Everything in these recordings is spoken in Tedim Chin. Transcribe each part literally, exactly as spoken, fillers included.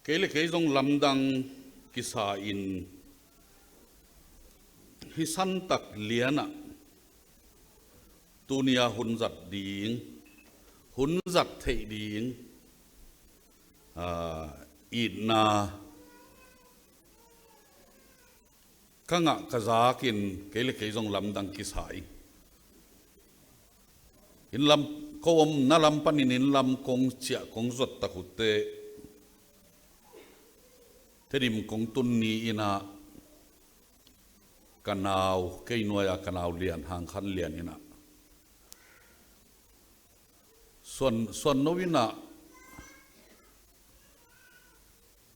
Kei le kei zong lamdang kisa in, hih santak lianah tunia hun zat ding, hun zat theih ding, aa, itna ka ngah ka zakin, kei le kei zong lamdang kisa in. Inn lam, ko omna lam panin inn lam kong ciah kong zuat tak uh teh, Tedim kong tun ni-in ah ka nau, kei nuai-a ka nau lian, Hang Khan Lian in ah Suan, Suan No in ah,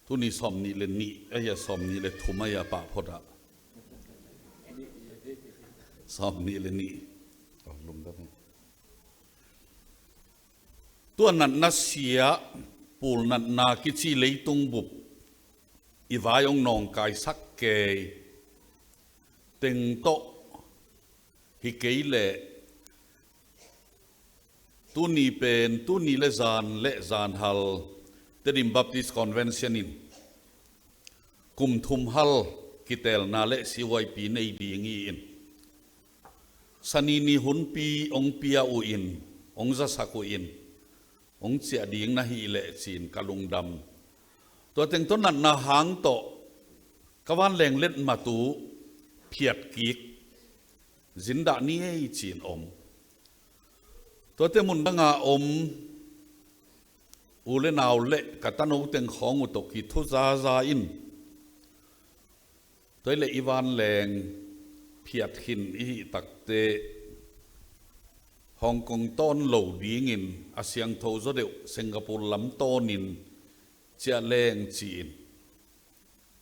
tuni sawmnih le nih ahi a, sawmnih le thum ahi a, pah phot ah. Sawmnih le nih. Oh, lungdam hi. Tua natna sia, pul natna kici leitung bup i vai hong nawngkaisak kei teng tawh hi kei leh, tuni pen, tuni le zan le zan hal Tedim Baptist Convention in kum thum hal kitelna le C Y P nei ding hi-in, Sani ni hunpi hong pia uh in, hong zasak uh in, hong ciah ding na hih leh ci-in ka lungdam. Tua teng tawh natna hang tawh ka vanleng letmat uh phiat kik, zin dah ni ei ci-in om. Tuate mun danga om u le nau le ka tano teng khawng uh tawh kithu zaza in, tua hi leh i vanleng phiat khin i hih tak teh, Hong Kong tawn lo dingin a siangtho zaw deuh Singapore lam tawnin ciah leng ci-in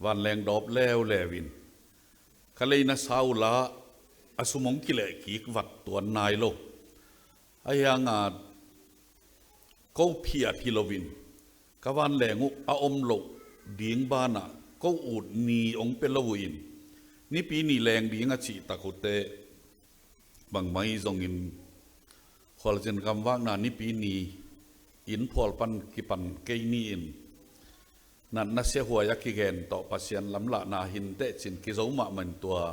vanleng dawp leuleu in, ka lei na sa uh la, a sum hong kileh kik vat tuan nai lo. Ahi hangin ko phiat hi loin, ka vanleng uh a om loh ding banah ko ut ni hong pia lo uh in, Nipi ni leng ding a cih tak uh teh, bangmah hi zongin khualzin gamvakna Nipi ni in phual pan kipan kei ni-in, natna siahuai a kigen tawh Pasian lamlahna hi inteh ci-in kizo mahmah in, tua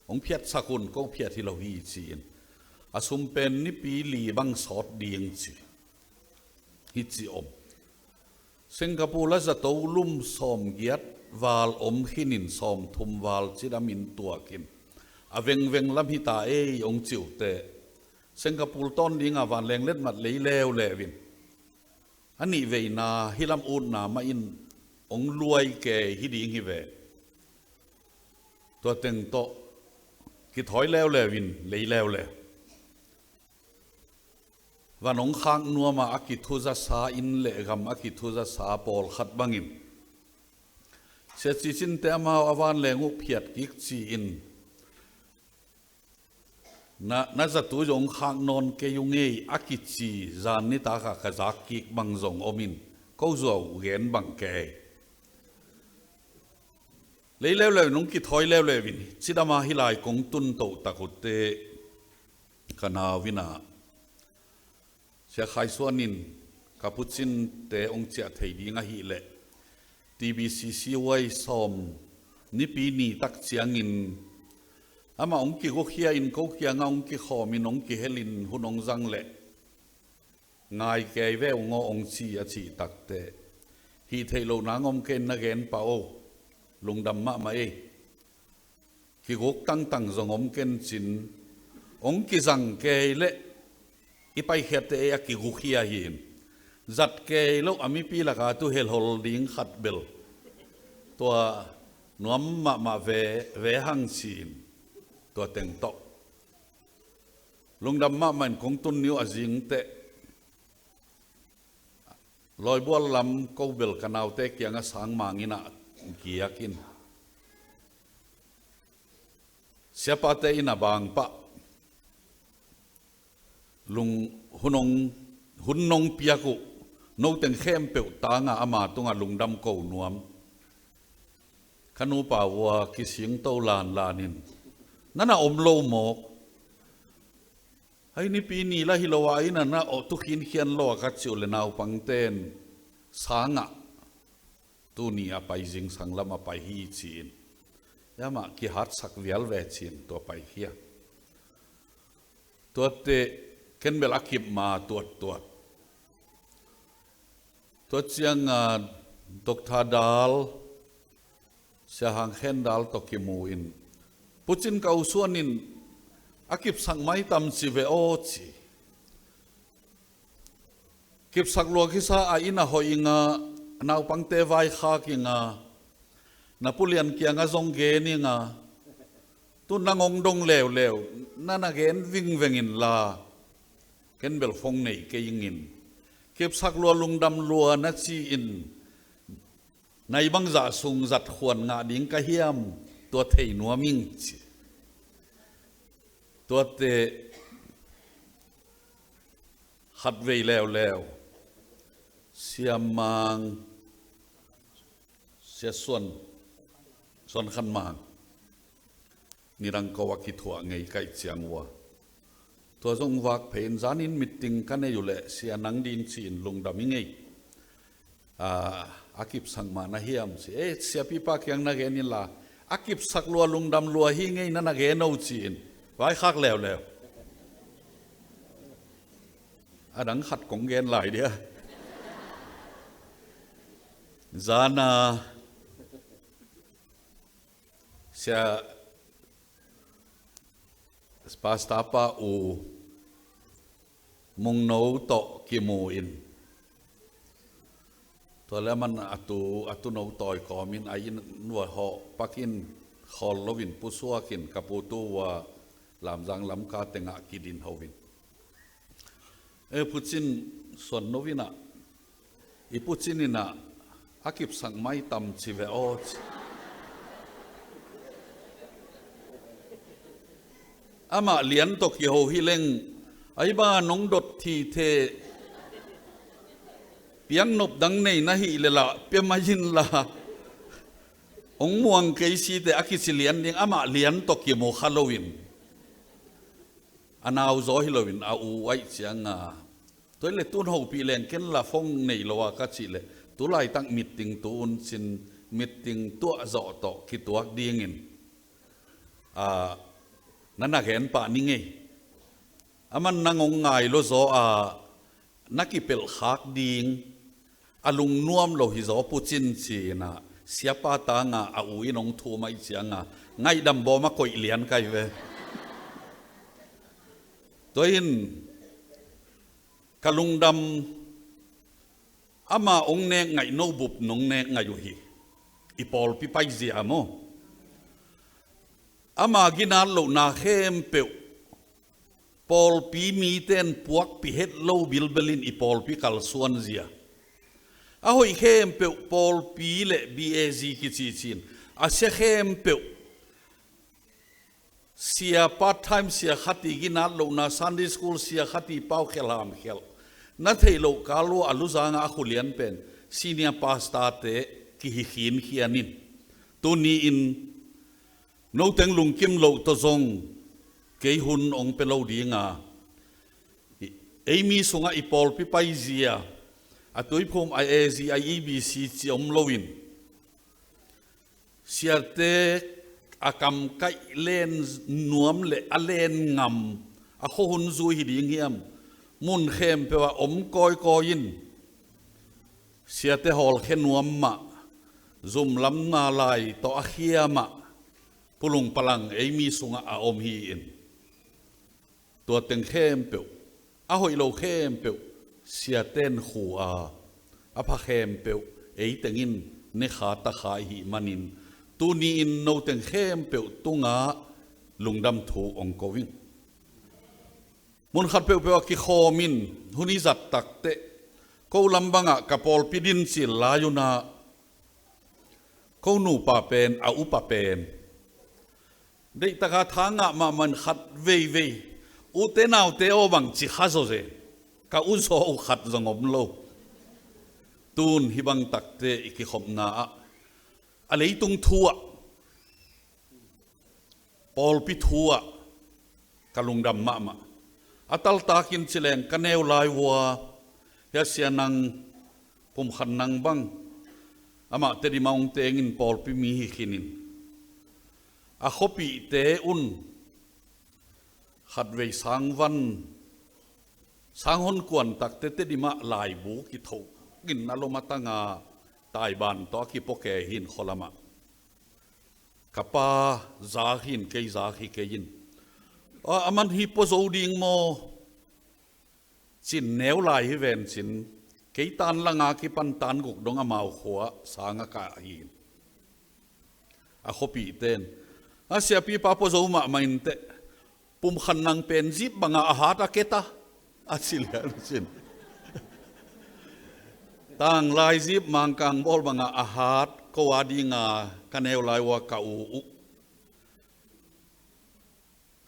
hong phiatsak un, ko phiat hi lo hi ci-in, a sum pen Nipi li bang sawt ding ci, hi ci om. Singapore a zato lum sawmgiat val om khinin sawmthum val cidamin tuakin, a vengveng lam hi ta ei hong ci uh teh, Singapore tawn dinga vanleng letmat lei leuleu in, a nih veina hih lam utna mah in hong luai kei hi ding hi ve. Tua teng tawh kithawi leuleu in, lei leuleu. Van hong khak nuam a, a kithu zasa, inn le gam a kithu zasa pawlkhat bangin, Sia Ci Cin te amau a vanleng uh phiat kik ci-in, na, na zato zong khak nawn kei ung ei a kici zan nitak a ka zak kik bang zong om in, ko zuau gen bang kei. Lei leuleu in hong kithawi leuleu in, cidam a hih lai kong tun toh tak uh teh, ka nau in ah, Sia Khai Suan in ka Pu Cin te hong ciah thei ding ahih leh, T B C C Y sawm Nipi ni tak ciangin amah hong kigukhia in, ko kiangah hong kikhawm in, hong kihel in, hun hong zang leh, ngai kei ve ung aw hong ci a cih tak teh, hih theih loh nang om kei in, na gen pah o, lungdam mahmah ei. Kiguk tangtang zong om ken cin, hong kizang kei leh i paikhiatte ei a kigukhia hi in, zat kei loh a mipi laka tu helhol ding khat bel, tua nuam mahmah ve, ve hang ci-in, tua teng tawh lungdam mahmah in kong tun ni uh a zing teh, Lawibual lam ko bel ka naute kiangah sang mang in ah giak in, siapate in a bang pah, lung, hun hong, hun nong piak uh, no teng khempeuh tangah ama tungah lungdam ko nuam. Ka nupa uh a kisingto lanlan in, na na om lo mawk. Hih Nipi ni lah hi lo a, inn ah na aw tu khinkhian lo a ka cih uh leh, naupangte in sangah tuni a pai zingsang lam a pai hi ci-in, amah kihatsak vial ve ci-in tua paikhia. Tuate ken bel a kip ma tuattuat. Tua cianga Doctor Dal, Sia Hang Khen Dal tawh kimu in, Pu Cin ka u Suan in a kipsak maitam ci ve aw ci. Kipsak lua kisa a inn a hoih inga, naupangte vaikhak inga, na Pu Lian kianga zong gen inga, tu nang hong dong leuleu, na na gen vingveng inla, ken bel phone nei kei ingin. Kipsak lua lungdam lua na ci-in, nai bangzah sung zat khuan ngah ding ka hiam, tua thei nuam ing ci. Tuate khatvei leuleu, Sia Mang, Sia Suan, Suan Khan Mang, nidang ko a kithuah ngei kaih ciang ua. Tua zong vak phei in zanin meeting ka nei uh leh sia nang ding ci-in lungdam i ngei. A, a kipsak mah na hiam ci. E, siapipa kiang na gen inla, a kipsak lua lungdam lua hi ngei na na gen uh ci-in vaikhak leuleu. A dang khat kong gen lai dia. Zana Sia Pastor pa U Mung No tawh kimu in, tua le man a tu, a tu no tawi kawmin a inn nuai hawh pakin khawl loin pusuakin ka putu ua Lamzang lamka tengah kidin hovin. E Pu Cin, Suan No inah, i Pu Cin inah a kipsak maitam ci ve aw ci. Amah lian tawh kiho hi leng, ai ba nong dot thithe, piang nop dang nei na hih le lah pia mai inla, hong muang kei site a kici lian ding, amah lian tawh kimu kha loin. A nau zaw hi loin a u aih cianga, tua le tun hopih leng ken la phone nei lo a ka cih le, tu laitak meeting tu un cin, meeting tuah zawh tawh kituak dingin, a, na na gen pah ni ngei. A man nang hong ngai lo zaw a, na kipelh khak ding a lungnuam lo hi zaw Pu Cin ci-inah, siapa tanga a u in hong thum aih cianga, ngaihdam bawm a koih lian kai ve. Tua in ka lungdam, ama hong nek ngaih no bup nong nek ngaih uh hi. I pawlpi paizia maw. Ama ginat lohna khempeuh pawlpi mite in puakpih het lo bilbel in i pawlpi kalsuan zia. A hoih khempeuh pawlpi le B A Z kici cin, a sia khempeuh, sia part time sia khat i ginat lohna, Sunday school sia khat i pau khelham khelh, na theih loh kal uh a luzanga a khulian pen senior pastor te kihi khinkhian in, tuni-in noteng lungkim loh tawh zong kei hun hong pia lo dinga, ei mi sungah i pawlpi paizia, a tuiphum a A Z a E B C ci om loin, siate a kamkaih len nuam le a len ngam a khuahun zui hi ding hiam, mun khempeuh ah om kawikawi in, siate hawlkhia nuam mah, zumlamna lai tawh a khia mah, pulung palang ei mi sungah a om hi-in, tua teng khempeuh, a hoih lo khempeuh siate in khu a, a pha khempeuh eiteng in ne kha ta kha i hih manin, tuni-in noteng khempeuh tungah lungdam thu hong ko ing. Mun khat peuhpeuh a kikhawm in hun i zat takteh, ko lam bangah ka pawlpi din cil lai unah, ko nupa pen, a upa pen, deihtaka tha ngah mahmah in khat veivei, ute naute aw bang ci kha zawzen, ka u zaw uh khat zong om lo. Tun hih bang takte i kikhopna ah, a leitung thu ah, pawlpi thu ah ka lungdam mahmah. A taltakin ci leng ka neu lai uh a, hia sia nang, pumkhat nang bang, Amah Tedim ah hong tengin pawlpi mi hi khinin, a khuapihte un khatvei sangvan, sanghon kuan takte Tedim ah laibu kithokin a lom a tanga taiban tawh a kipuakei hi in khualam ah. Ka pa zak hi in, kei zak hi kei in. A, aman hi pua zo ding maw? Cin neu lai hi ven cin, kei tan langa kipan tan guk dong amau khua sang a kah hi in. A khuapihte in, a siapipa pua zo mahmah inteh, pumkhan nang pen zip bangah a hat a keta, a ci lian cin. Tanglai zip Mangkang bawl bangah a hat, ko a dinga ka neu lai ua ka u uh.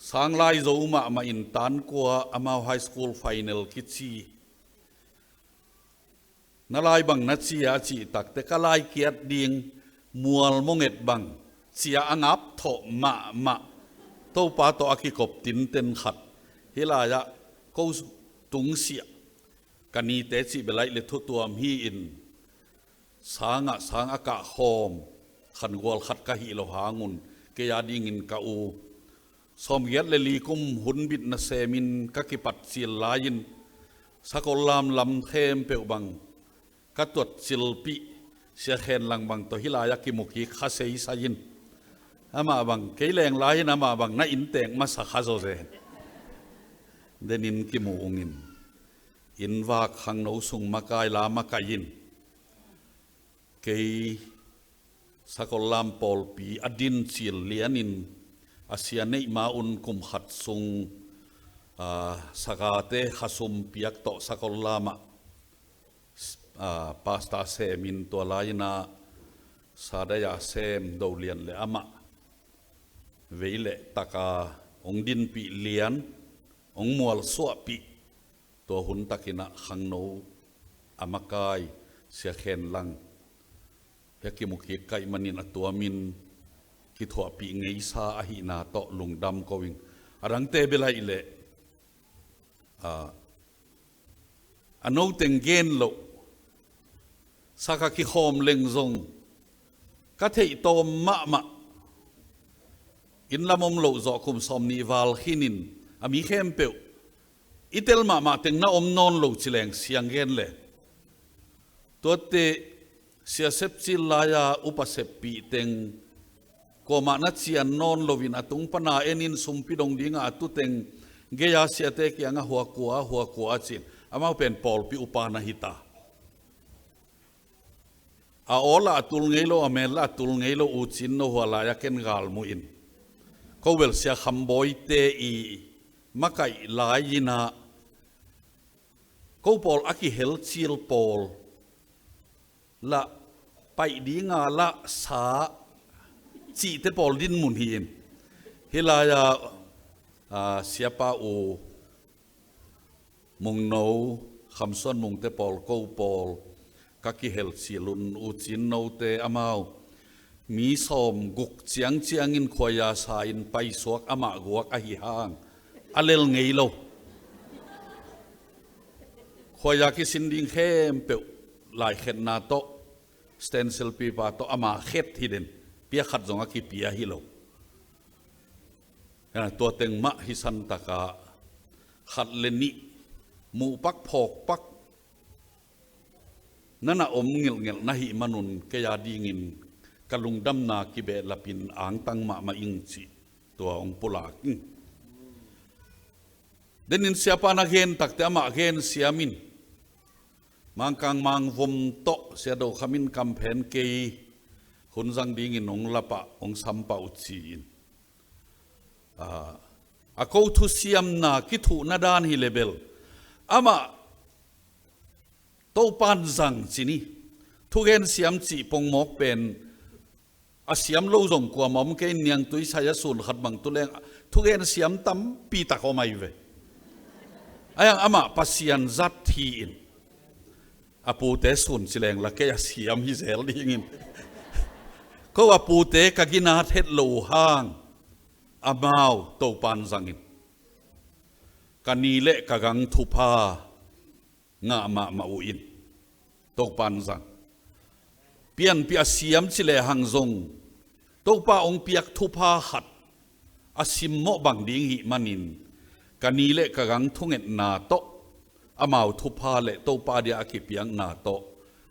Sanglai zo mahmah in tan kua amau high school final kici. Na lai bang na ci a, a cih takte ka lai kiat ding mual monget bang ci a, a ngap thawh mahmah. Topa tawh a kikop tinten khat. Hih lai-ah ko tungsiah ka nite cih belaih le thutuam hi in, sangah sang a kah khawm khangual khat ka hih lo hangun kei a dingin ka u sawmgiat le li kum hun bit nasemin ka kipat cil lai-in, sakol lam lam khempeuh bang ka tuat cilpih, Sia Khen Lang bang tawh hih lai-ah kimu kik kha seisai in. Amah bang kei leng lai-in amah bang na inntek masa kha zawzen. Denin kimu ungin, inn vak khangno sung makai la makai in, kei sakol lam pawlpi a din cil lianin a sia neih ma un kum khat sung, aa, sagate khasum piak tawh sakol lamah, aa, pasta semin tua lai-inah sadaya sem do lian le amah vei le taka hong dinpih lian, hong mualsuahpih. Tua hun takinah khangno a makai Sia Khen Lang hia kimu kik kaih manin a tuamin kithuahpih ngeisa ahihna tawh lungdam ko ing. A dangte belaih leh, a, a noteng gen loh saka kikhawm leng zong ka theih tawm mahmah. Inn lam om loh zawh kum sawm nih val khinin a mi khempeuh i tel mahmah teng na om nawn lo ci leng siang gen le. Tuate siasep cil lai-a upa seppih teng kuamah na cian nawn loin a tung pana enin sumpi dong dingah a tuteng gei-a siate kiangah huakua huakua a cin, amau pen pawlpi upa na hita. A aw lah a tul ngei lo, a mel lah a tul ngei lo, u cin no hua lai-a ken galmuh in, ko bel Sia Kham Bawite i makaih lai-inah ko pawl a kihel cil pawl lah paih dinga lah sa cihte pawl dinmun hi in. Hih lai-ah, aa, siapa u Mungno, Khamsuan Mungte pawl, ko pawl ka kihel cil un, u cin note amau mi sawm guk ciangciangin khuaia sa-in paisuak amah guak ahi hang a lel ngei lo. Khuaia kisin ding khempeuh laikhetna tawh, stencil paper tawh ama khet hi den, pia khat zong a kipia hi lo. Tua teng mah hi santaka khat le nih muhpak phawkpak nana om ngelhngelh na hih manun kei a dingin ka lungdamna kibehlapin angtang mahmah ing cih tua hong pulak ing. Denin siapa na gen takte amah gen siamin Mangkang Mangvom tawh Sia Do Kham in kamphen kei hun zang dingin hong lapah hong sampah uh ci-in. A, a ko thusiamna kithuhna dan hi le bel amah Topan zang ci ni. Thugen siam cih pongmawk pen a siam lo zong kuamah om kei, niangtui sai a sun khat bang tu leng thugen siam tampi tak om ahi ve. Ahi hang amah Pasian zat hi-in a pute sun ci leng la kei a siam hi zel dingin ko a pute ka ginat het lo uh hang amau Topan zangin ka ni le ka gang thupha ngah mahmah uh in Topan zang. pianpih a siam ci lehang zong Topa hong piak thupha khat a simmawh bang ding hih manin ka ni le ka gang thungetna tawh, amau thupha le Topa dia a kipiakna tawh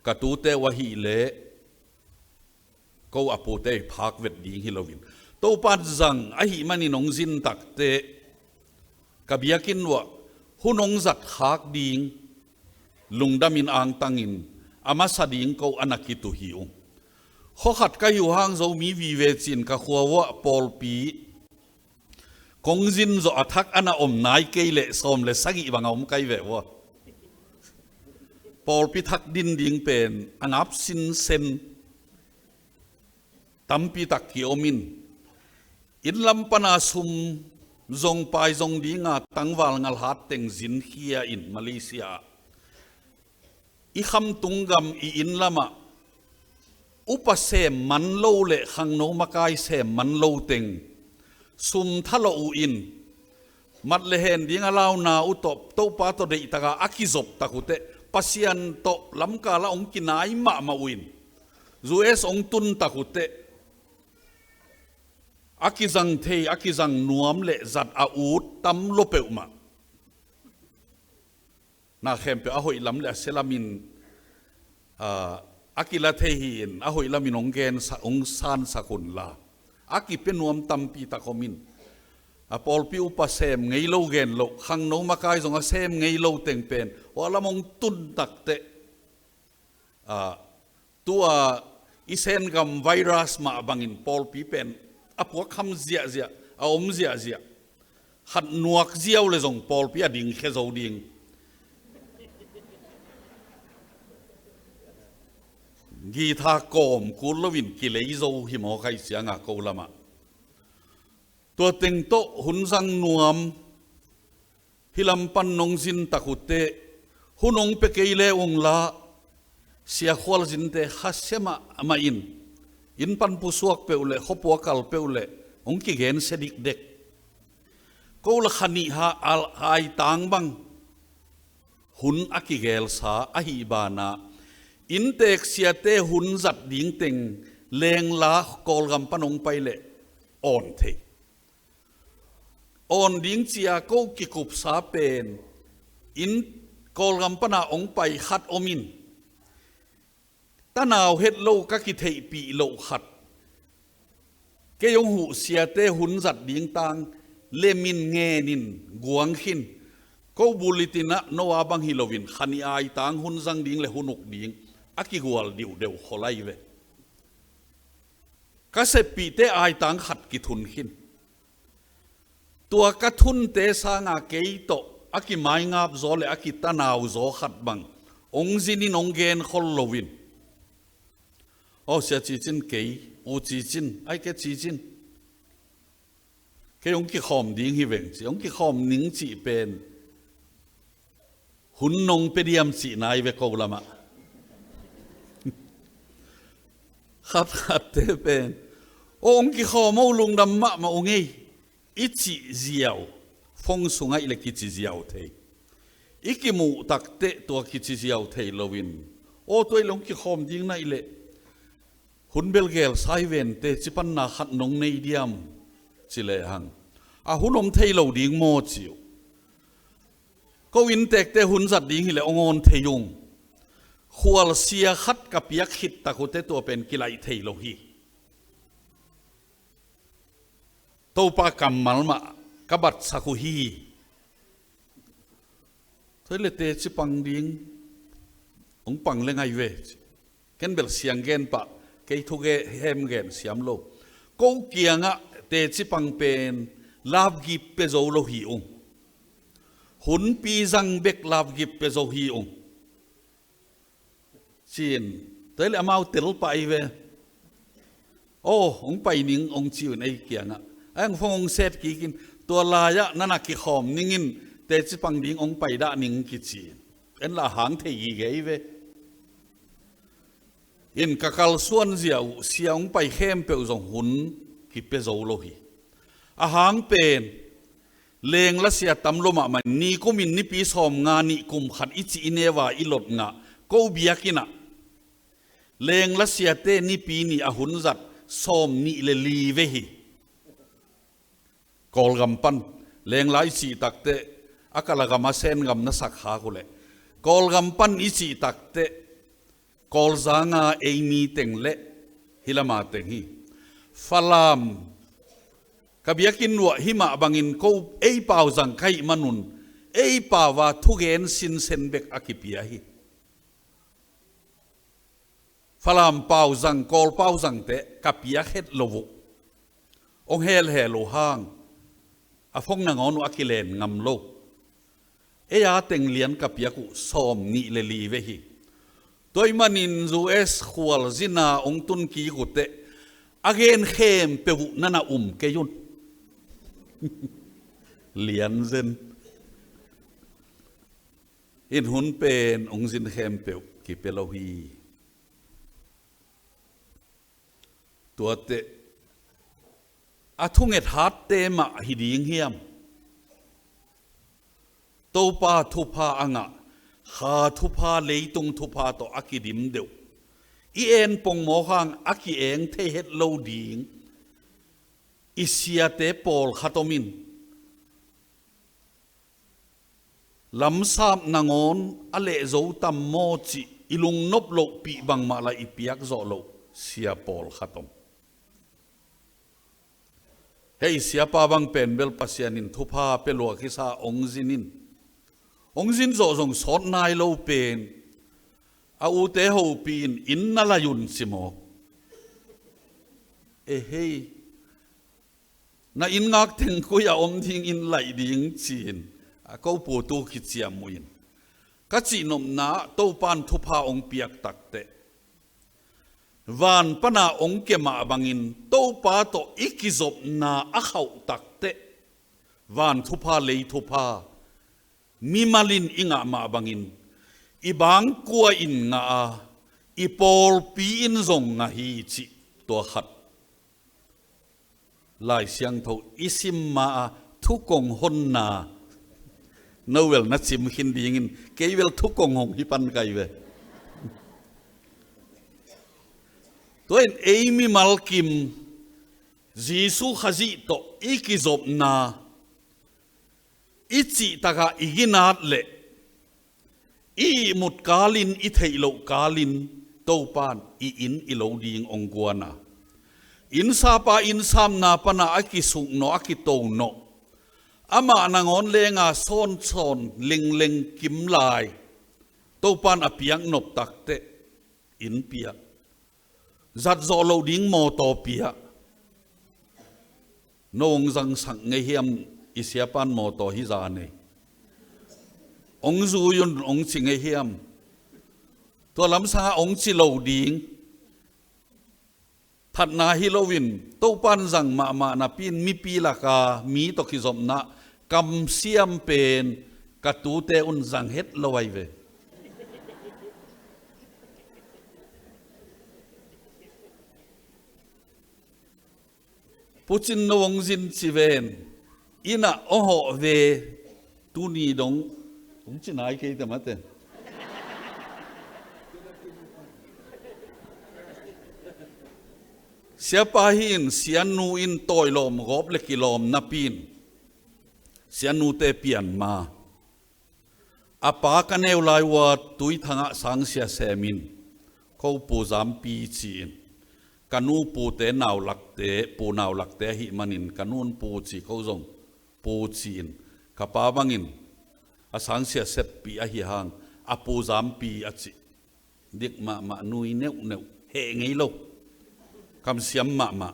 ka tute uh ahih leh ko a pute phak vet ding hi loin Topa zang ahih manin hong zin takteh ka biakinn uah hun hong zat khak ding lungdamin angtangin a masa ding ko a na kitu hi ung. Khuakhat ka hi uh hang Zomi vive cin ka khua uah pawlpi kong zin zawh a thak a na om nai kei leh sawm le sagih bang a om kai ve ua. Pawlpi thak din ding pen a ngap sinsen tampi tak ki-om in, inn lam pana sum zong pai zong dinga tangval ngalhat teng zinkhia in Malaysia ah i khamtung gam i inn lamah upa sem man lo le khangno makai sem man lo teng sum thalawh uh in, mat le hen ding a launa uh tawh Topa tawh deihtaka a kizop tak uh teh, Pasian tawh lamkala hong kinai mahmah uh in, U S hong tun tak uh teh, a kizang thei, a kizang nuam le zat a ut tam lo peuhmah. Na khempeuh a hoih lam le a sia lamin, ah, a kila thei hi-in a hoih lamin hong gensa, hong sansak unla, a kipia nuam tampi tak om in, a pawlpi upa sem ngei lo gen loh, khangno makai zong a sem ngei lo teng pen hua lam hong tun takteh, ah, tua i Sen gam virus mah bangin pawlpi pen a puakkham ziahziah, a om ziahziah. Khat nuak ziau le zong pawlpi a dingkhia zo ding. Guitar kawm kul loin kilei zo hi maw, khai cianga ko lamah. Tua teng tawh hun zang nuam, hih lam pan nong zin tak uh teh, hun hong pia kei le ung la, sia khualzinte khasia mahmah in, inn pan pusuak peuh le khuapua kal peuh le hong kigensia dikdek. Ko la kha nih ha, al, aitang bang hun a kigelsa ahih banah, inntek siate hun zat ding teng lengla Kawlgam pan hong pai leh awn thei. Awn ding cia ko kikupsa pen inn Kawlgam pana hong pai khat om in, tanau het lo ka kitheihpih loh khat, kei hong huh siate hun zat ding tang lemin ngenin guang khin. Ko bulletin ah no a bang hi loin kha nih aitang hun zang ding le hun uk ding a kigual diuhdeuh khol ahi ve. Ka seppihte aitang khat kithun khin. Tua ka thunte sanga kei tawh a kimaingap zaw le a kitanau zaw khat bang hong zinin hong genkhol loin, aw, sia cicin kei, u cicin, ai ke cicin, kei hong kikhawm ding hi veng ci, hong kikhawm ning cih pen hun nong pia diam cihna hi ve ko lamah. Khatkhatte pen, aw, hong kikhawm o, lungdam mahmah ung ei, i cih ziau, phone sungah i le kici ziau thei. I kimuh takteh tua kici ziau thei loin, aw, tua i le hong kikhawm ding na i le hun bel gelsa hi vente, ci panna khat nong nei diam ci lehang, a, hun om thei lo ding maw ci uh. Ko inntekte hun zat ding hi le hong awn thei ung. Khualsia khat ka piak khit tak uh teh tua pen kilaih thei lo hi. Topa kammal mah ka batsak uh hi. Tua hi le teci pang ding, hong pang le ngai ve. Ken bel siang gen pah, kei thu ge hem gen siam lo. Ko kiangah teci pang pen lapgip pia zo lo hi ung. Hunpi zang bek lapgip pia zo hi ung. Ci-in, tua hi le amau tel pah hi ve. Aw, hong pai ning hong ci uh in ei kiangah. Ai, hong phone hong set kik in, tua lai-ah na na kikhawm ning in, teci pang ding hong pai dah ning kici in. En la hang thei gige hi ve. In ka kalsuan zia uh sia hong pai khempeuh zong hun kipia zo lo hi. A hang pen, lengla sia tam lo mahmah, ni kumin nipi sawmnga nih kum khat i cih i neu a i lot ngah, ko biakinn ah Lengla siate nipi ni a hun zat sawm nih le li ve hi. Kawlgam pan lengla i cih takteh, a kala gam a Sen gam na sak khak uh leh, Kawlgam pan i cih takteh, Kawlzanga ei mi teng le hih lama teng hi. Falam ka biakinn uah hih mah bangin ko ei pau zang ka hih manun, ei pau a thugen sinsen bek a kipia hi. Falam pau zang, Kawl pau zangte ka piak het lo uh. Hong helhel uh hang a phone nangawn uh a kilen ngam lo. Ei a teng lian ka piak uh sawm nih le li ve hi. Tua ahih manin U S khualzin a hong tun kik uh teh, a gen khempeuh uh na na um kei un. Lian zen. In hun pen hong zin khempeuh kipia lo hi. Tuate a thunget hatte mah hi ding hiam? Topa thupha a ngah, kha thupha, leitung thupha tawh a kidim deuh, i en pongmawk hang a ki-eng thei het lo ding i siate pawlkhat om in, lamsap nangawn a lehzo tam maw cih i lungnop lohpih bangmah lah i piak zawh loh sia pawlkhat om. Hei, siapa bang pen bel Pasian in thupha pia lua kisa, hong zin in. Hong zin zawh zong sawt nai lo pen, a ute hopih in, inn na lai un ci mawk. E hei, na inn ngak teng koi a om ding, inn laih ding ci-in a ko pu tu kiciam uh in. Ka cihnopna ah Topa in thupha hong piak takteh, van pana hong kia mah bangin Topa tawh i kizopna a khauh takteh, van thupha, lei thupha mimal in i ngah mah bangin, i bangkua in ngah a, i pawlpi in zong ngah hi cih tua khat. Lai Siangtho i sim ma-a thukong honna, no bel na cim khin dingin, kei bel thukong hong hi pan kai ve. Tua in ei mimal kim Jesu Khazih tawh i kizopna, i cihtakah i ginat leh i ihmut kalin, i theih loh kalin Topa in i inn i lo ding hong guan a, innsapa innsamna pana a kisuknawh, a kitonawh, amah nangawn lenga sawnsawn lengleng kim lai Topa in a piaknop takteh, inn pia, zat zawh loh ding mawtaw pia. No hong zangsak ngei hiam, i siapa in mawtaw hi za nei? Hong zui un hong ci ngei hiam? Tua lamsangah hong ci lo ding. Thatna hi loin Topa in zang mahmah napi in mipi laka mi tawh kizopna kamsiam pen ka tute un zang het lo ahi ve. Pu Cin, no hong zin ci ven, inn ah hong hawh ve, tuni dong hong ci nai kei te mate. Siapa hi in, sianu in tawilawm gawp le kilawm napi in sianute pian ma. A pa ka neu lai ua Tuithangah sangsia sem in, ko Pu Zampi ci-in, ka nu pute naulakte, Pu naulakte ahih manin ka nun Pu ci, ko zong Pu ci-in, ka pa bangin a sangsia seppih ahi hang a Pu Zampi a ci. Dik mahmah, nui neuhneuh, heh ngei lo. Kamsiam mahmah.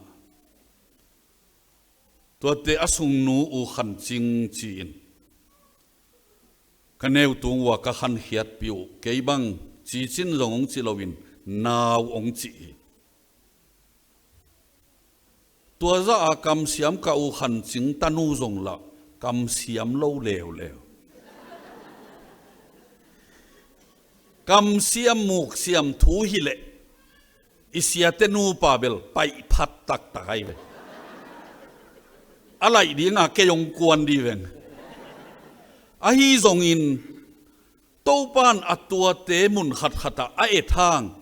Tuate a sungnu U Khan Cing ci-in ka neu tung ua ka khankhiatpih uh, kei bang Ci Cin zong hong ci loin Nau hong ci hi. Tua zah a kamsiam ka U Khan Cing tanu zong lah kamsiam lo leuleu. Kamsiam muksiam thu hileh i siate nupa bel paihphat taktak ahi ve. A laih dinga kei hong kuan dih veng. Ahi zongin Topa in a tuate mun khatkhatah a et hang,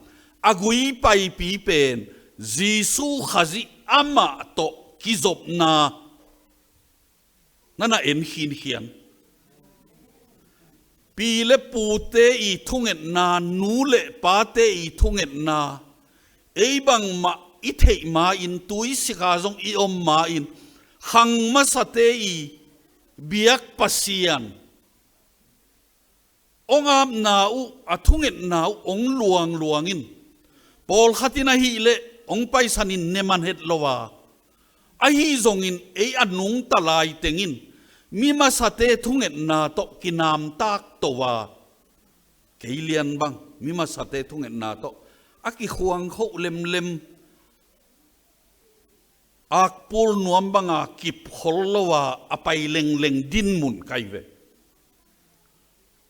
A gui paipi pen Jesu Khazih amah tawh kizopna na na en khinkhian. Pi le pute i thungetna, nu le pate i thungetna, ei bangmah i theih ma-in, tuisik a zong i om ma-in, khang masate i biak Pasian hong apna uh, a thungetna uh hong luangluang in, pawlkhat in ahih leh hong paisan in ne man het lo a, ahi zongin ei a nungta laiteng in mi masate thungetna tawh kinamtak to a, kei lian bang mi masate thungetna tawh a kikhuang khoh lemlem, akpul nuam banga kipkhol lo a, a pai lengleng dinmun kai ve.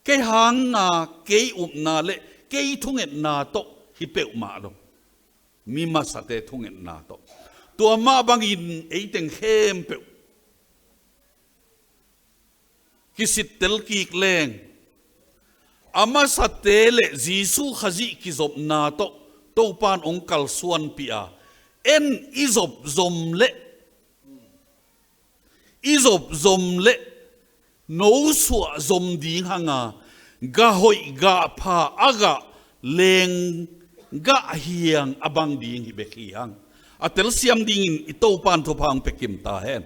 Kei hanga, kei upna le kei thungetna tawh hi peuhmah lo, mi masate thungetna tawh. Tua mah bangin ei teng khempeuh kisittel kik leng, a masate le Jesu Khazih kizopna tawh Topan hong kalsuanpih a, en i zop zom le, i zop zom le nosuah zom ding hanga, gah hoih gah pha, a gah lenggah hiang a bang ding hi bek hi hang. A telsiam dingin i Topan thupha hong pia kim ta hen.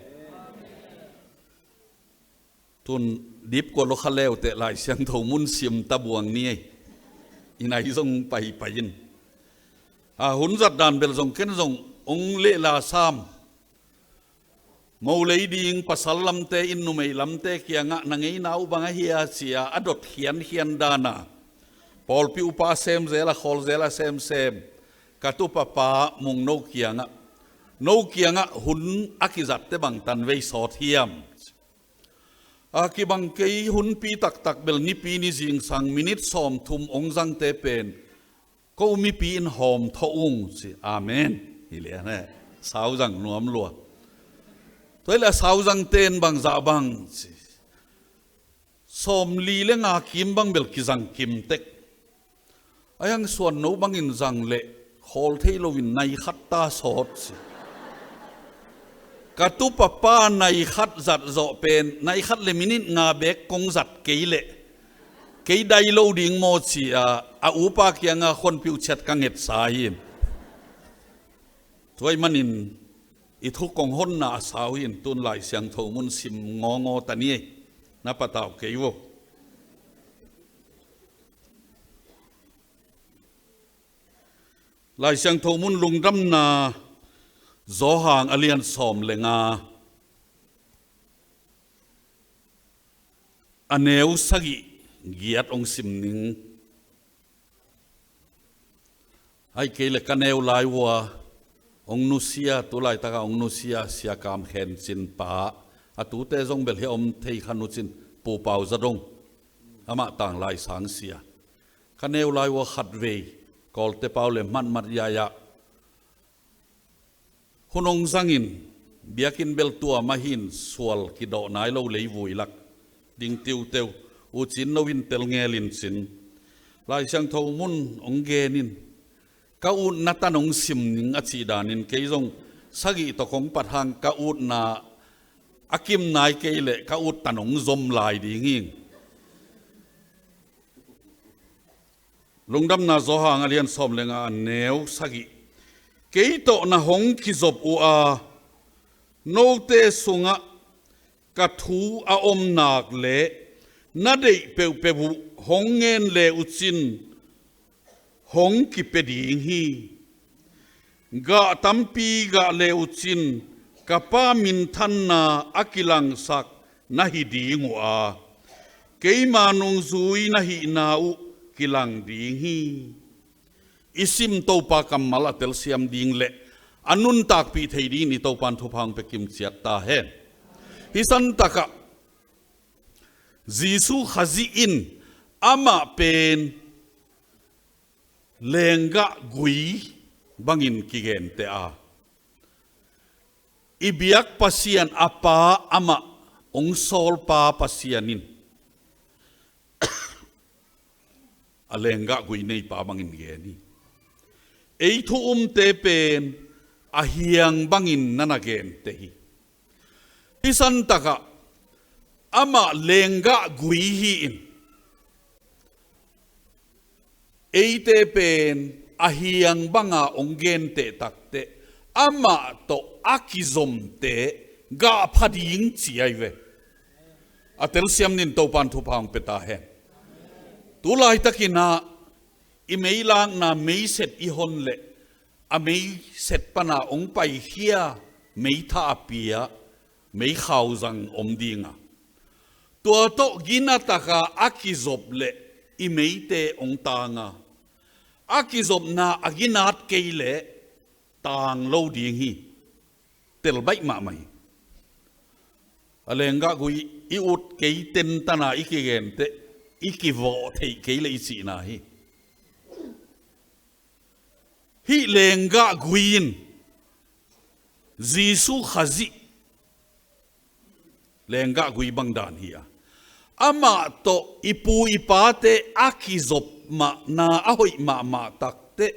Tun dipkua lo kha leuteh Lai Siangtho mun sim ta buang ni ei. I nai zong paipai in. A hun zat dan bel zong ken zong hong lehla sam. Mo lei ding pasal lamte in numei lamte kiangah na ngeina uh bang ahi a ci-a a dot khiankhian dana, pawlpi upa a sem zel a, khawl zel a semsem, ka tupa pa Mung no kiangah, no kiangah hun a kizatte bang tanvei sawt hiam? A kibang kei hunpi taktak bel nipi ni zingsang minit sawmthum hong zangte pen ko mipi in hawm thawh ung ci. Amen. Hi lian e. Sau zang nuam lua. Tua hi leh a sau zangte in bang zah bang ci. Sawmli le nga kim bang bel kizang kim tek. A hiang suan no bangin zang leh khawl thei loin nai khat ta sawt ci. Ka tupa pa nai khat zat zawh pen, nai khat le minit nga bek kong zat kei leh kei dai lo ding maw ci-a, a upa kianga khuanpiuh ciat ka ngetsa hi. Tua ahih manin i thu kong honna a sau hi in, tun Lai Siangtho mun sim ngawngaw ta ni ei. Na patau kei vo. Lai Siangtho mun Lungdamna Johan a lian sawm le nga, a neu sagih giat hong sim ning. Ahih kei leh ka neu lai uh a hong nusia, tu laitaka hong nusia Sia Kam Khen Cin pa, a tute zong bel hia om thei kha nu cin, Pu Pau Za Dong, amah Tanglai sang sia. Ka neu lai uh a khatvei Kawlte pau le matmat yaya hun hong zangin, biakinn bel tuam ahi in, sual kidawh nai lo leivui lak ding tiuteu, U Cin no in tel ngel in cin. Lai Siangtho mun hong gen in, ka utna tan hong sim ning a cih danin kei zong sagih tawh kong pat hang ka utna a kim nai kei leh ka ut tan hong zom lai ding hi. Lungdamna Johan a lian sawm le nga, a neu sagih. Kei tawh na hong kizop uh a, note sungah ka thu a om nak leh na deih peuhpeuh uh hong ngen le uh cin hong kipia ding hi. Gah tampi gah le uh cin ka Pa minthanna a kilangsak na hi ding uh a, keima nungzui na hihna uh kilang ding hi. I sim Topa kammal a telsiam ding le a nuntakpih thei dingin i Topan thupha hong pia kim ciat ta hen. Hih santakah Jesu Khazih in amah pen lenggah gui bangin kigenteh a, i biak Pasian, a Pa, amah hong sawlpa Pasian in a lenggah gui neipa bangin gen hi. Ei thu umte pen a hiang bangin na na gente hi. Hih santakah amah lenggah gui hi-in, eite pen a hiang banga hong genteh takteh amah tawh a kizomte gahpha ding ci ahi ve. A telsiam nin Topan thupha hong pia ta hen. Tu laitakin ah i meilakna meiset i hon leh a meiset pana hong paikhia meitha a pia meikhauzang om dinga, tua tawh ginataka a kizop leh i meite hong tanga, a kizopna a ginat kei leh tang lo ding hi. Tel baih mahmah hi. A lenggah gui i ut kei tentana i kigenteh i kivawh theih kei leh i cihna hi. Hih lenggah gui in Jesu Khazih lenggah gui bangdan hi a, amah tawh i pu i pate a kizop mahna a hoih mahmah takteh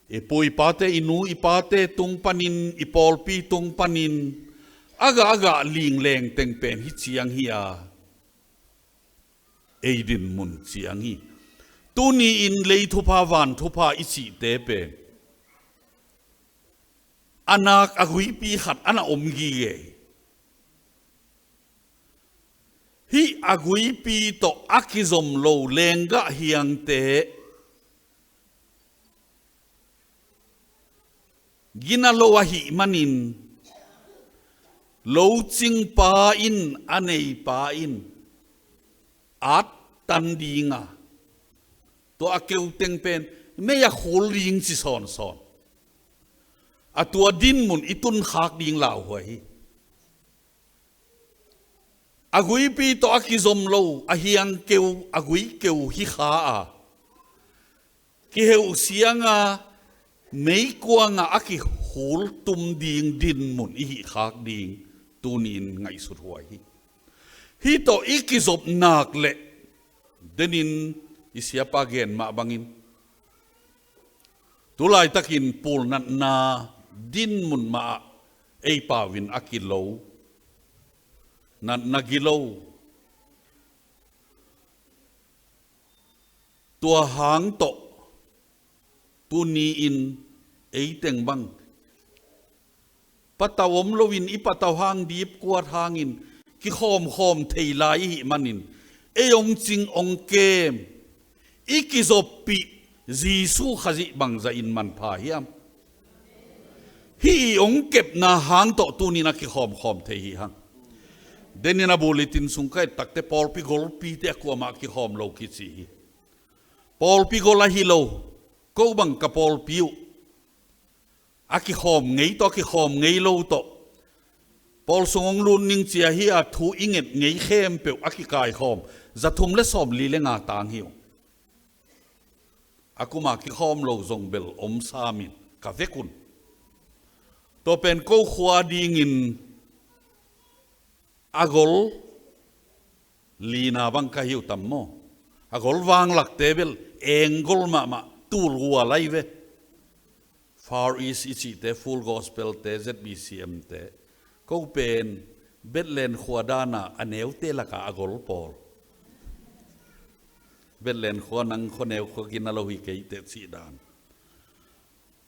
i pu i pate, i nu i pate tung panin, i pawlpi tung panin a gah a gah lingleng teng pen hih ciang hi a, ei dinmun ciang hi. Tuni-in lei thupha van thupha i cihte pen a nak a guipi khat a na om gige hi. Hih a guipi tawh a kizom lo lenggah hiangte gina lo ahih manin, locingpa in, a neipa in at tan dinga, tua a keuteng pen mei a khul ding ci sawnsawn a, tua dinmun i tunkhak ding lauhuai hi. A guipi tawh a kizom lo a hiang keu, a gui keu hi kha a, kiheuh sianga meikuanga a kikhul tum ding dinmun i hih khak ding tuni-in ngaihsut huai hi. Hih tawh i kizop nak leh, denin i siapa gen mah bangin, tu laitakin pulnatna dinmun mah ah ei pau in a kilo, natna gilo, tua hang tawh tuni-in ei teng bang patau om loin, i patau hang dipkuat hangin kikhawmkhawm thei lai i hih manin, ei hong cing hong kem, i kizoppih Jesu Khazih bangzah in manpha hiam? Hih i hong kepna hang tawh tuni-in a kikhawmkhawm thei hi hang. Denin a bulletin sung ka et takteh pawlpi golpite a kuamah kikhawm lo kici hi. Pawlpi gol ahi lo, ko bang ka pawlpi uh a kikhawm ngei tawh, a kikhawm ngei lo tawh, pawl sung hong lut ning ci-a hi a, thu i nget ngei khempeuh a kikaikhawm zathum le sawmli le nga tang hi uh. A kuma kikhawm lo zong bel om samin ka vek un. Tua pen ko khua dingin a gol lina bang ka hi uh tam maw? A gol vanglakte bel eng gol mahmah, tul hua lai ve. Far East i cihte, Full Gospel te, Z B C M te, ko pen Bethlehem khua dana a neute laka a gol pawl. Bethlehem khua nang khuaneu khua gina lo hi kei teh cih dan.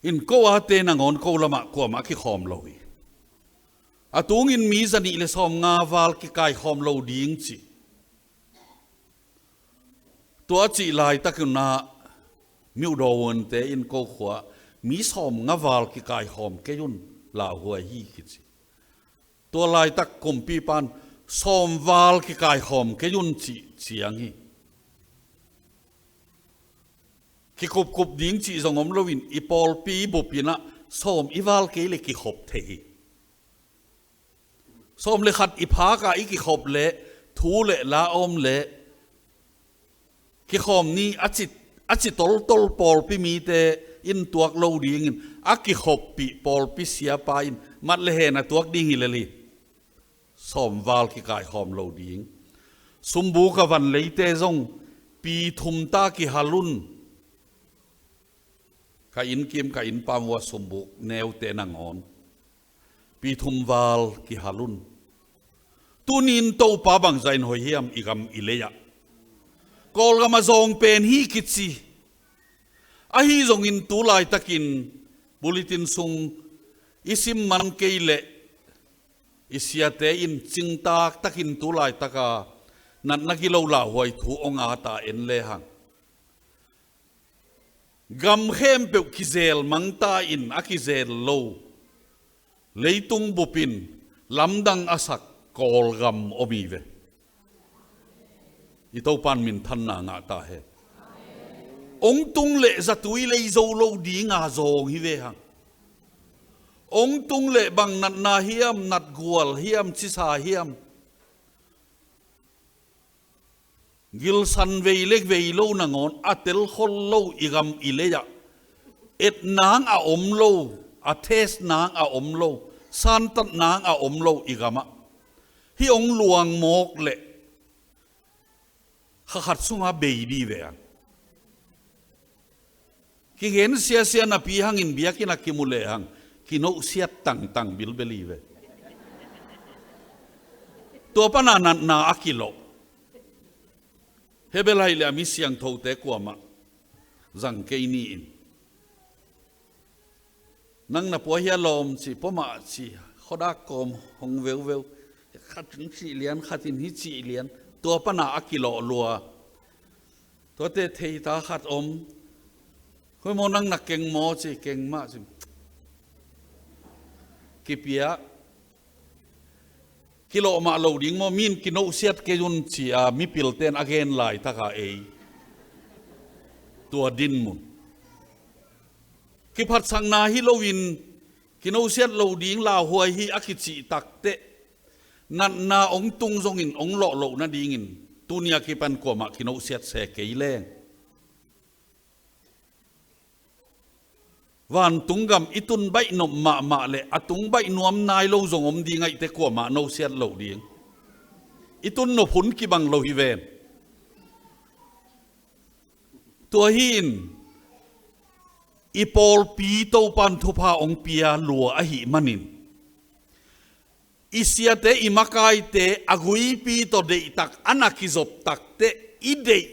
In ko ate nangawn ko lamah kuamah kikhawm lo hi. A tungin mi zanih le sawmnga val kikaikhawm lo ding cih. Tua cih laitakin ah Myodaw Wun te in ko khua mi sawmnga val kikaikhawm kei un, lauhuai hi kici. Tua laitak kumpipan sawmval kikaikhawm kei un cih ciang hi. Kikupkup ding cih zong om loin i pawlpi bupin ah sawm i val kei le kikhop thei hi. Sawm le khat i phak a i kikhop leh thu le la om leh kikhawm ni a ci, a ci toltol pawlpi mite in tuak lo dingin a kikhoppih pawlpi siapa in mat le hen a tuak ding hi lel hi. Sawmval kikaikhawm lo ding. Sumbu ka van leite zong pi thum ta kihal un. Ka innkim, ka innpam uh a sumbuk neute nangawn pi thum val kihal un. Tuni-in Topa bangzah in hoih hiam i gam i lei-ah? Kawlgam a zawng pen hi kici. Ahi zongin tu laitakin bulletin sung i sim man kei leh i siate in cingtak takin tu laitaka natna gilo lauhuai thu hong at a, en lehang, gam khempeuh kizel mangta in a kizel lo leitung bup in lamdang a sak Kawlgam om hi ve. I Topa in minthanna ngah ta hen. Hong tung leh zatui lei zo lo dinga zawng hi ve hang. Hong tung leh bang natna hiam, natgual hiam, cisa hiam, gilsan vei le vei lo nangawn a telkhol lo i gam i lei-ah et nang a om lo, a test nang a om lo, santat nang a om lo i gamah hih hong luang mawk leh kha khat sungah bei dih ve hang. Kigen siasia napi hangin biakinn a kimu lehang kinohsiat tangtang bilbel hi ve. Tua pana natna a kilawh. Hebel aih leh a mi siangthote kuamah zang kei ni in. Nang na pua hia lawm ci, pua mah ci, khuadak kawm hong veuveu. Khat in cih lian, khat in hi cih lian. Tua pana a kilawh lua. Tuate theita khat om. Khui maw, nang na keng maw ci, keng mah ci. Kipia. Kilawh mah lo ding maw, mi in kinohsiat kei un ci-a mipilte'n a gen laitaka ei. Tua dinmun. Kiphatsakna hi loin, kinohsiat lo ding lauhuai hi a kicih takteh, natna hong tung zongin hong lawh loh nadingin, tuni a kipan kuamah kinohsiat se kei leng. Vantung gam i tun baih nop mahmah leh a tung baih nuam nai lo zong om ding ahih teh kuamah nohsiat loh ding. I tun nop hun kibang lo hi ven. Tua hi-in i pawlpi Topa'n thupha hong pia lua ahih manin, i siate, i makaite a guipi tawh deihtak a na kizop takteh i deih,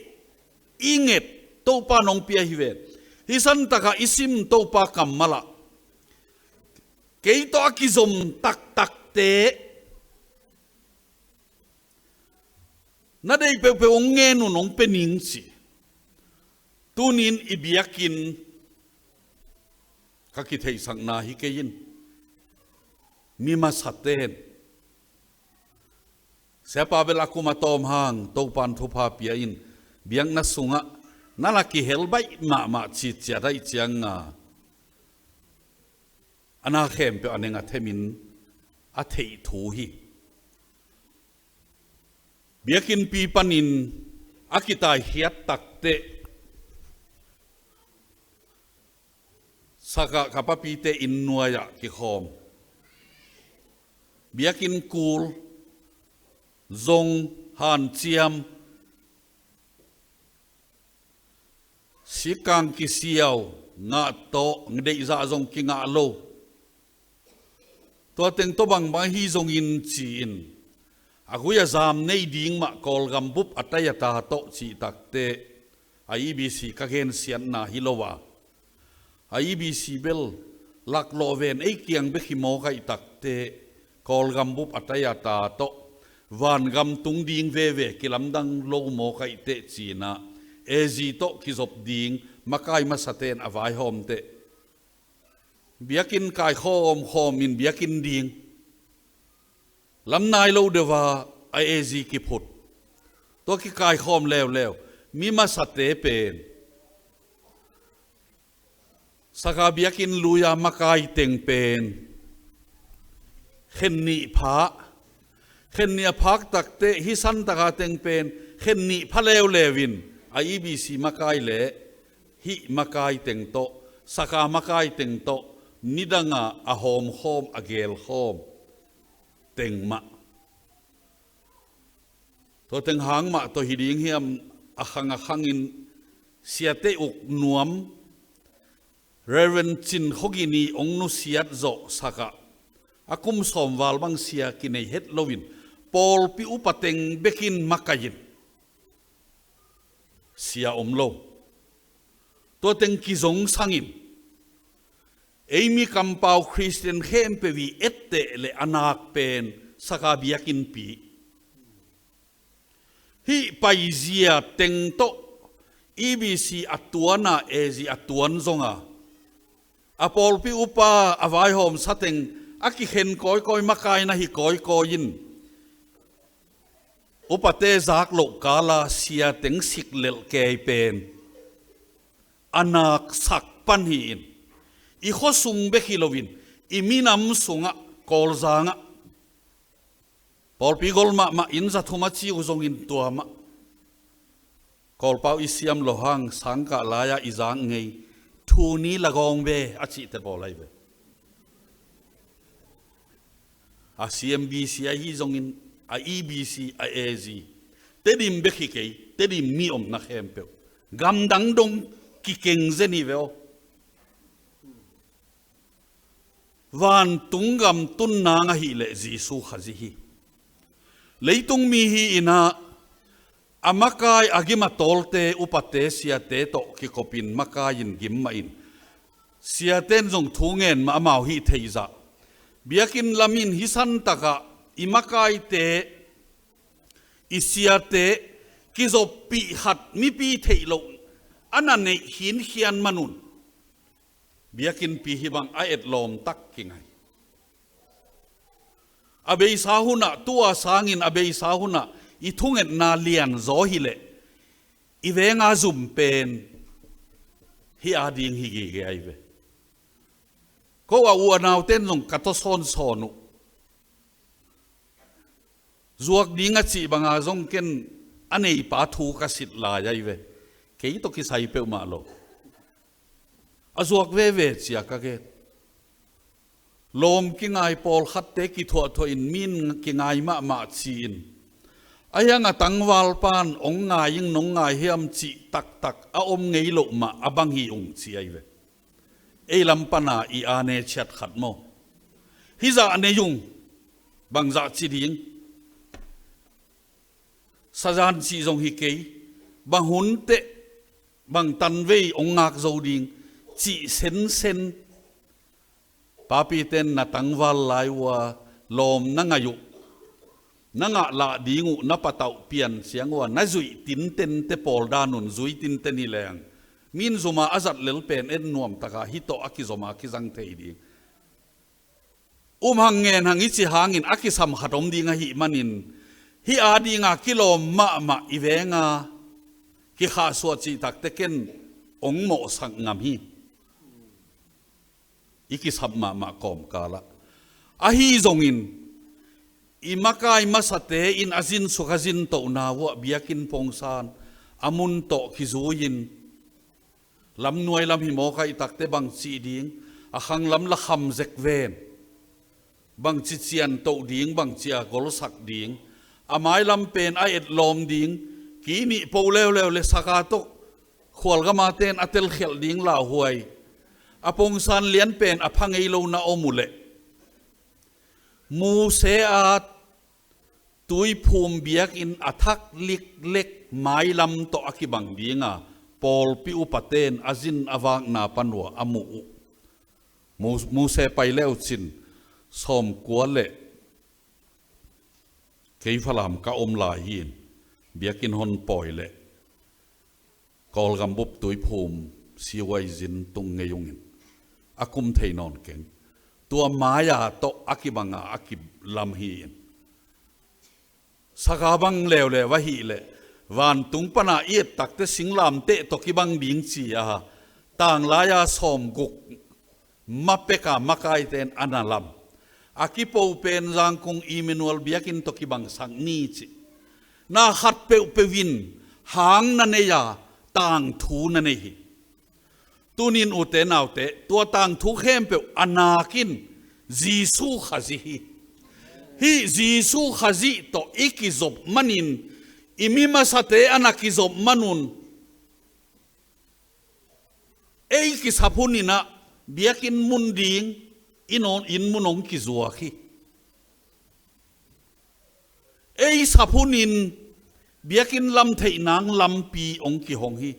i nget, Topa'n hong pia hi ven. Hih santakah i sim Topa kammal ah, kei tawh a kizom taktakte na deih peuhpeuh hong ngen un, hong pia ning ci. Tuni-in i biakinn ka kitheihsakna hi kei in, mi masate'n, siapa bel a kum a tawm hang Topa'n thupha pia in, biakna sungah na la kihel baih mahmah citciat ahih cianga, a na khempeuh a neng a themin a theih thu hi. Biakinnpi panin a kitaikhiat takteh, sakah ka papite inn nuai-ah kikhawm. Biakinn kul, zong, hanciam, sikkang kisiau, ngah tawh, deihzah zong kingah lo. Tua teng tawh bangbang ahi zongin ci-in, a gui a zam nei ding mah Kawlgam bup a tai a ta tawh cih takteh, a E B C ka gensiatna hi lo a, a E B C bel laklawh ven, ei kiang bek hi mawk ahih takteh, Kawlgam bup a tai a ta tawh vangam tung ding veve kilamdang lo mawk ahih teh ci-in ah, A G tawh kizop ding makai masate'n a vaihawm teh, biakinn kaikhawm khawmin biakinn ding lam nai lo deuh a, a A G kiphut. Tua kikaikhawm leuleu, mi masate pen, saka biakinn lui-a makai teng pen khen nih pha. Khen nih a phak takteh, hih santaka teng pen khen nih pha leuleu in, a E B C makai leh hih makai teng tawh, saka makai teng tawh, nidanga a hawmkhawm, a gelkhawm teng mah. Tua teng hang mah tawh hi ding hiam, a khang a khangin siate uk nuam, Reverend Cin Khogini hong nusiat zawhsakah a kum sawm val bang sia kinei het loin pawlpi upa teng bekin makai in sia om lo. Tua teng kizong sangin ei mi kampau Khristian khempeuh i etteh le a nak pen saka biakinnpi. Hih paizia teng tawh E B C a tuana A Z a tuan zonga a pawlpi upa a vaihawmsa teng a kikhen kawikawi makaina hi kawikawi in upate zak loh kala sia teng siklelh kei pen a naksak pan hi-in i khuasung bek hi loin i minam sungah Kawlzangah pawlpi gol mahmah inn za thum a ci uh zongin tua mah Kawlpau i siam lo hang sangkah lai-ah i zak ngei thu ni lagawng ve a cihte pawl ahi ve. A C M B C ahi zongin a E B C a A Z Tedim bek hi kei, Tedim mi omna khempeuh gamdang dong kikeng zen hi ve aw. Vantung gam tun nang ahih leh Jesu Khazih hi. Leitung mi hi inah a makai a gim a tawlte upate siate tawh kikopin makai in gim mah in siaten zong thu ngen mah amau hih theihzah biakinn lamin hih santakah i makaite i siate kizoppih khat mipi theih loh a na neih khinkhian manun biakinnpi hih bang a etlawm tak kingai. A beisa hunah tua sangin a beisa hunah i thungetna lianzaw hileh i venga zum pen hih a ding hi gige ahi ve. Ko a u a nauten zong ka tawsawnsawn uh zuak ding a cih banga zong ken a neipa thu ka sit lai ahi ve. Kei tawh kisai peuhmah lo a zuak veve cia ka gen. Lawm kingai pawlkhatte kithuahthuah in min kingai mahmah ci-in a hiang a tangvalpan ong ngai ing nong ngai hiam cih taktak a om ngei loh mah a bang hi ung ci ahi ve. Ei lam pana i ane chiat khat maw hizah nei ung bangzah ci ding. Sazan cih zong hi kei bang hunteh bang tanvei ong ngak zo ding cih sensen. Papiten na tangval lai uh a lawm na ngaih uh na ngah lah ding uh na patauh pian ciang uh a na zuih tintente pawl danun zui tinten hi leng min zuma a zat lel pen en nuamtaka hih tawh a kizoma kizang thei ding. Um hang ngen hang i ci hangin a kisam khat om ding ahih manin hih a dinga kilawm mahmah i venga kikhahsuah cihtakte ken ong mawhsak ngam hi. I kisap mahmah kawmkalah ahi zongin i makai masate in a zinsuk a zintohna uh ah biakinn pongsan a mun tawh kizui-in lamnuai lam hi mawk ahih takte bangci ding a khanglam la kham zek ven. Bangci ciantoh ding bangci a golsak ding a mailam pen a etlawm ding kih nih po leuleu le saka tawh khualgama ten a telkhialh ding lauhuai a pongsan lian pen a pha ngei lo na om uh leh Mose a tuiphum biakinn a thak liklek mailam tawh a kibang dinga pawlpi upaten a zin a vakna pan uh a muh uh. Mose pai leucin sawmkua le kei Falam ka om lai hi-in biakinn hon pawi leh Kawlgam bup tuiphum siuai zin tung ngei ungin a kum thei nawn keng. Tua mai-a tawh a kibanga a kilam hi-in saka bang leuleu ahih leh vantung pana i et takte singlamteh tawh kibang ding ci-a tanglai-a sawmguk mapeka makaiten a na lam a kipo pen Zangkung Emmanuel biakinn tawh kibangsak ni cih na khat peuhpeuh in hang na nei-a tangthu na nei hi. Tunin ute naute tua tangthu khempeuh a nakin Jesu Khazih hi. Hih Jesu Khazih tawh i kizop manin i mi masate a na kizop manun ei kisap huninah biakinn mun ding, inn hong, inn mun hong kizuak hi. Ei sap hunin biakinn lam theih nang lampi hong kihong hi.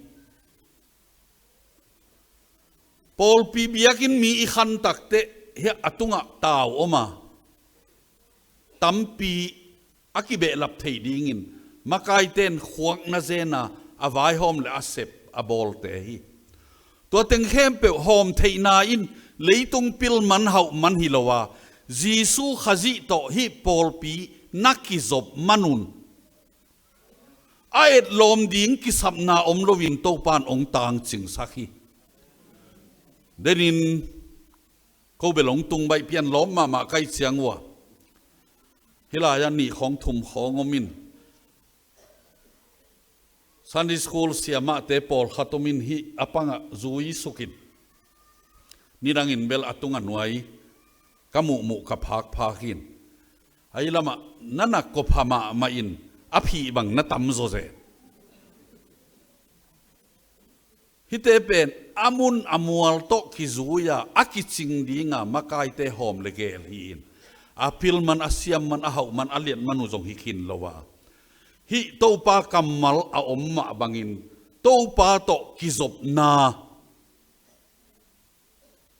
Pawlpi biakinn mi i khan takteh hiah a tungah tau om a, tampi a kibehlap thei dingin makaite'n khuakna zena a vaihawm le a sep a bawlte hi. Tua teng khempeuh hawm theihna in leitung pil man hauh man hi lo a, Jesu Khazih tawh hih pawlpi na kizop man un a etlawm ding kisapna om loin Topa'n hong tangcingsak hi. Denin ko bel hong tung baih pian lawm mahmah kai ciang uh a, hih lai-ah nih khawng thum khawng om in, Sunday school siamahte pawlkhat om in, hih a pangah zui sukin nidangin bel a tung a nuai ka muhmuh ka phakphak in, ahi lamah na na kawpha mahmah in a phih bang na tam zawzen. Hihte pen a mun a mual tawh kizui-a a kicing dinga makaite hawm le gel hi-in, a pil man a siam man a hauh man a liat man uh zong hi khin lo a, hih Topa kammal a om mah bangin Topa tawh kizopna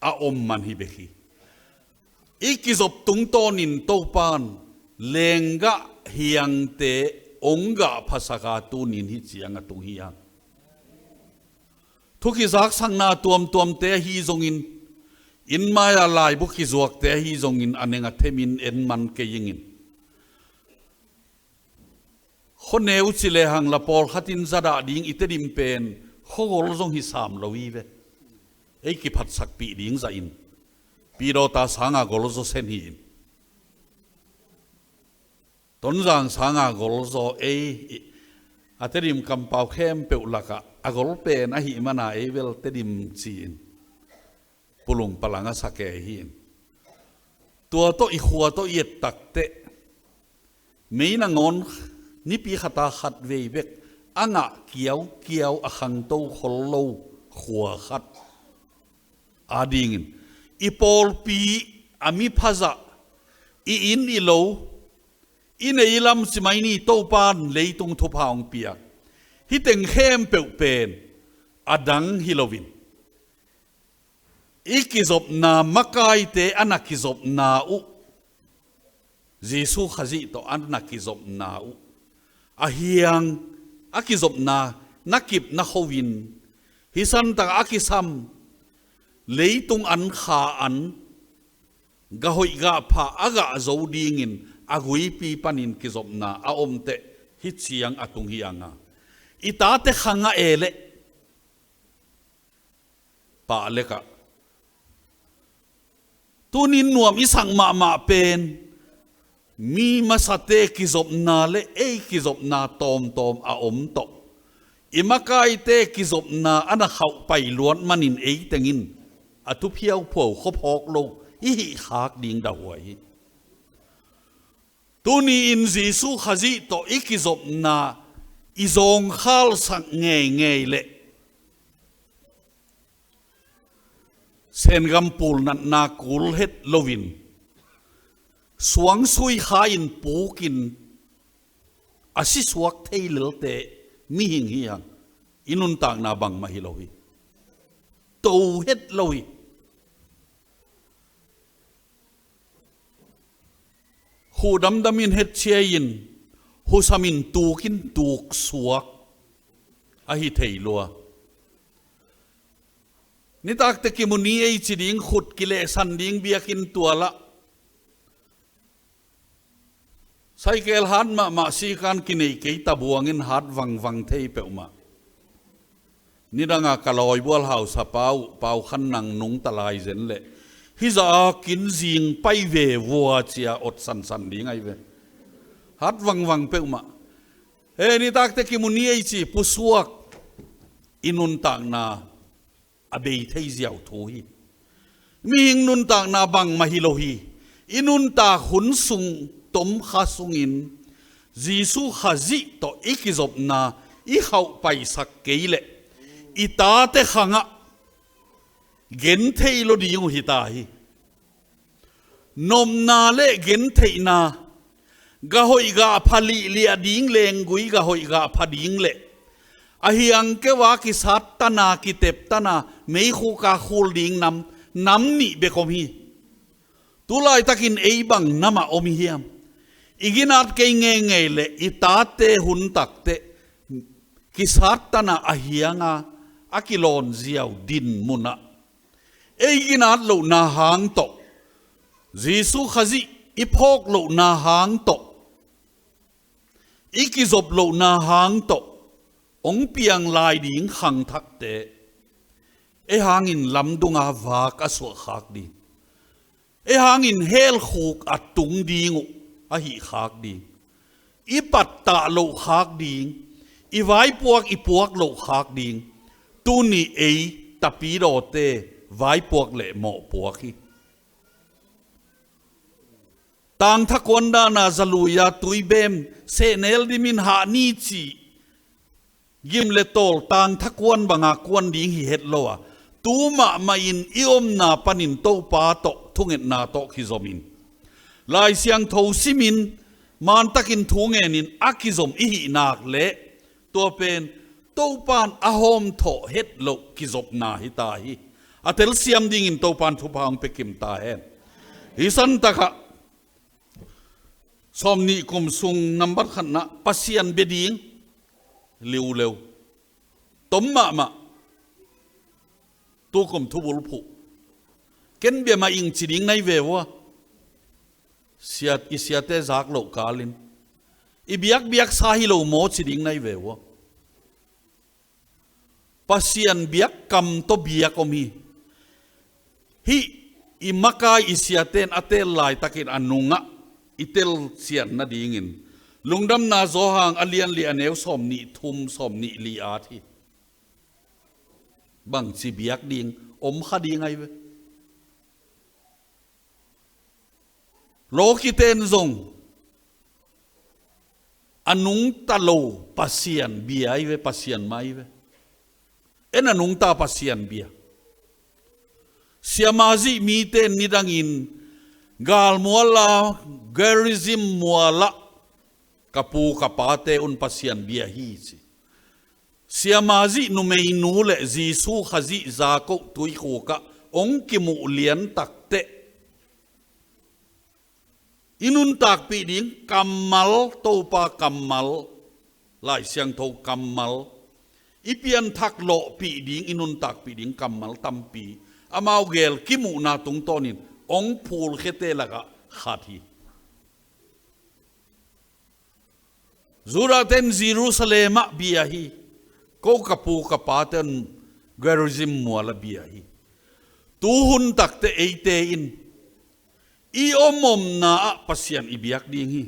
a om man hi bek hi. I kizop tungtawnin Topa'n lenggah hiangte hong gah phasak a, tunin hih ciang a tung hi hang. Thu kizaksakna tuamtuamte ahi zongin, inn mai-a laibu kizuakte ahi zongin a neng a themin en man kei ing in. Khuaneu ci lehang la pawlkhat in zadah ding i Tedim pen khuagol zong hi sam lo hi ve. Ei kiphatsakpih ding zahin Pidawta sanga golzaw sen hi-in, Tonzang sanga golzaw, ei a Tedim kampau khempeuh lakah a gol pen ahih mana ei bel Tedim ci-in pulung palang a sa kei hi-in, tua tawh i khua tawh i et takteh mei nangawn nipi khata khat vei bek a ngah kiaukiau a khangto khol lo khua khat adingin i pawlpi, a miphazah, i inn i lo, i nei i lam ci mai ni, Topa'n leitung thupha hong piak hih teng khempeuh pen a dang hi loin, i kizopna, makaite a na kizopna uh, Jesu Khazih tawh a na kizopna uh, a hiang a kizopna na kip na kho-in, hih santaka a kisam leitung an kha an gah hoih gah pha a gah zo dingin a guipi panin kizopna a omteh hih ciang a tung hi hang a, i tate khang a e leh pah lekah tunin nuam i sak mahmah pen mi masate kizopna le ei kizopna tawmtawm a om tawh, i makaite kizopna a na khauhpai luat manin ei tengin a thu phiauphuau khuaphawk lo i hih khak ding dahuai hi. Tuni-in Jesu Khazih tawh i kizopna i zawngkhalsak ngeingei leh Sengam pulnatna kul het loin, suangsui kha-in pukin a sisuak thei lelte mihing hi hang. I nuntakna bangmah hi lo hi. To het lo hi. Khuh damdamin hetciai-in, husamin tukin tuksuak ahi thei lua. Nitakte kimu ni ei ci ding, khut kilehsan ding biakinn tualah saikel hat mahmah sikan kinei kei, tabuangin hat vangvang thei peuhmah. Nidanga ka lawibual hausa pa uh, Pau Khan Nang nungta lai zen leh hih zah a kin zing pai ve vua cia ot sansan ding ahi ve. Hat vangvang peuhmah. He, nitakte kimu ni ei ci pusuak i nuntakna a bei thei ziau thu hi. Mihing nuntakna bangmah hi lo hi. I nuntak hun sung tomkha sungin Jesu Khazih tawh i kizopna i khauhpaisak kei leh i tate khangah genthei lo ding uh hi ta hi. Nopna le gentheihna, gah hoih gah pha lihliah ding, lenggui gah hoih gah pha ding le a hiang keu a kisat tana, kitep tana, meikhuka khul ding nam, nam nih bek om hi. Tulaitakin ei bang namah om i hiam? I ginat kei ngeingei le i tate hun takteh kisat tana a hianga a kilawn ziau din munah ei ginat lohna hang tawh, Jesu Khazih i phawk lohna hang tawh, i kizop lohna hang tawh hong piang lai ding khangthakte ei hangin lamdunga vak a suahkhak ding, ei hangin helkhuk a tung ding uh a hihkhak ding, i pattah lohkhak ding, i vaipuak i puak lohkhak ding, tuni ei tapidawte vaipuak le mawhpuak hi. Tangthakuan dana zaluia tuibem sehnel dimin hah ni cih gim le tawl tangthakuan banga kuan ding hi het lo a, tu mahmah in i omna panin Topa tawh thungetna tawh kizomin, Lai Siangtho simin, mantakin thu ngenin a kizom i hih nak leh, tua pen Topan a hawmthawh het loh kizopna hi ta hi. A telsiam dingin Topan thupha hong pia kim ta hen. Hih santakah sawmnih kum sung nambat khatna Pasian bia ding liuleu, tom mahmah, tukum thubulphuh, ken bia mah ing ci ding nai ve ua. Siat, i siate zak loh kalin i biakbiak sa hi lo maw ci ding nai ve ua. Pasian biak kam tawh biak om hi. Hih i makai i siaten a teel laitakin a nungah i telsiat nadingin Lungdamna Johan a lianli a neu sawmnih thum sawmnih li at hi. Bangci biak ding om kha ding ai ve. Lawkiten zong a nungta lo Pasian bia ai ve, Pasian mai ve. En a nungta Pasian bia. Siamazih mite nidangin galmuala, Gerizim muala ka pu ka pate un Pasian bia hi ci. Siamazih numeinu le Jesu Khazih zakoh tuikhukah hong kimuh liantakteh i nuntakpih ding kammal, Topa kammal, Lai Siangtho kammal, i pianthak lawhpih ding, i nuntakpih ding kammal tampi amau gel kimuhna tungtawnin hong phulkhiate lakah khat hi. Judah ten Jerusalem ah bia hi. Ko ka pu ka pa ten Gerizim mual ah bia hi. Tuhun takte eite in i omomna ah Pasian i biak ding hi.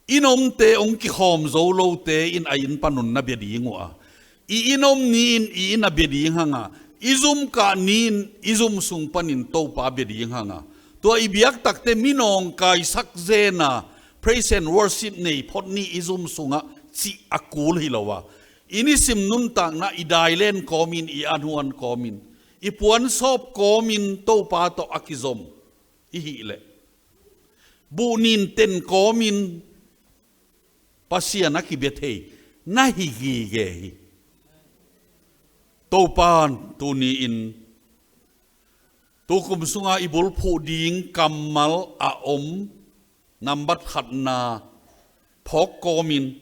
Inn omte hong kikhawm zo lote in a inn panun na bia ding uh a, i inn om ni-in i inn a bia ding hanga, i zum kah ni-in i zum sung panin Topa bia ding hanga, tua i biak takte minawngkaisak zena praise and worship nei phot ni i zum sungah cih a kul hi lo a, i nisim nuntakna i dailen kawmin, i anhuan kawmin, i puansawp kawmin Topa tawh a kizom i hih leh, buhnin ten kawmin Pasian a kibia thei na hi gige hi. Topan tuni-in tukum sunga i bulphuh ding kammal a om nambat khatna phawk kawmin,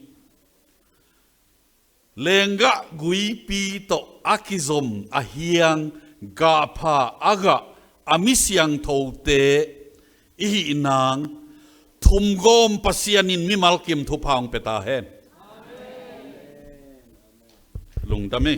lenggah guipi tawh a kizom a hiang, gahpha a gah a mi siangthote i hih nang thumgawm Pasian in mimal kim thupha hong pia ta hen. Lungdam hi.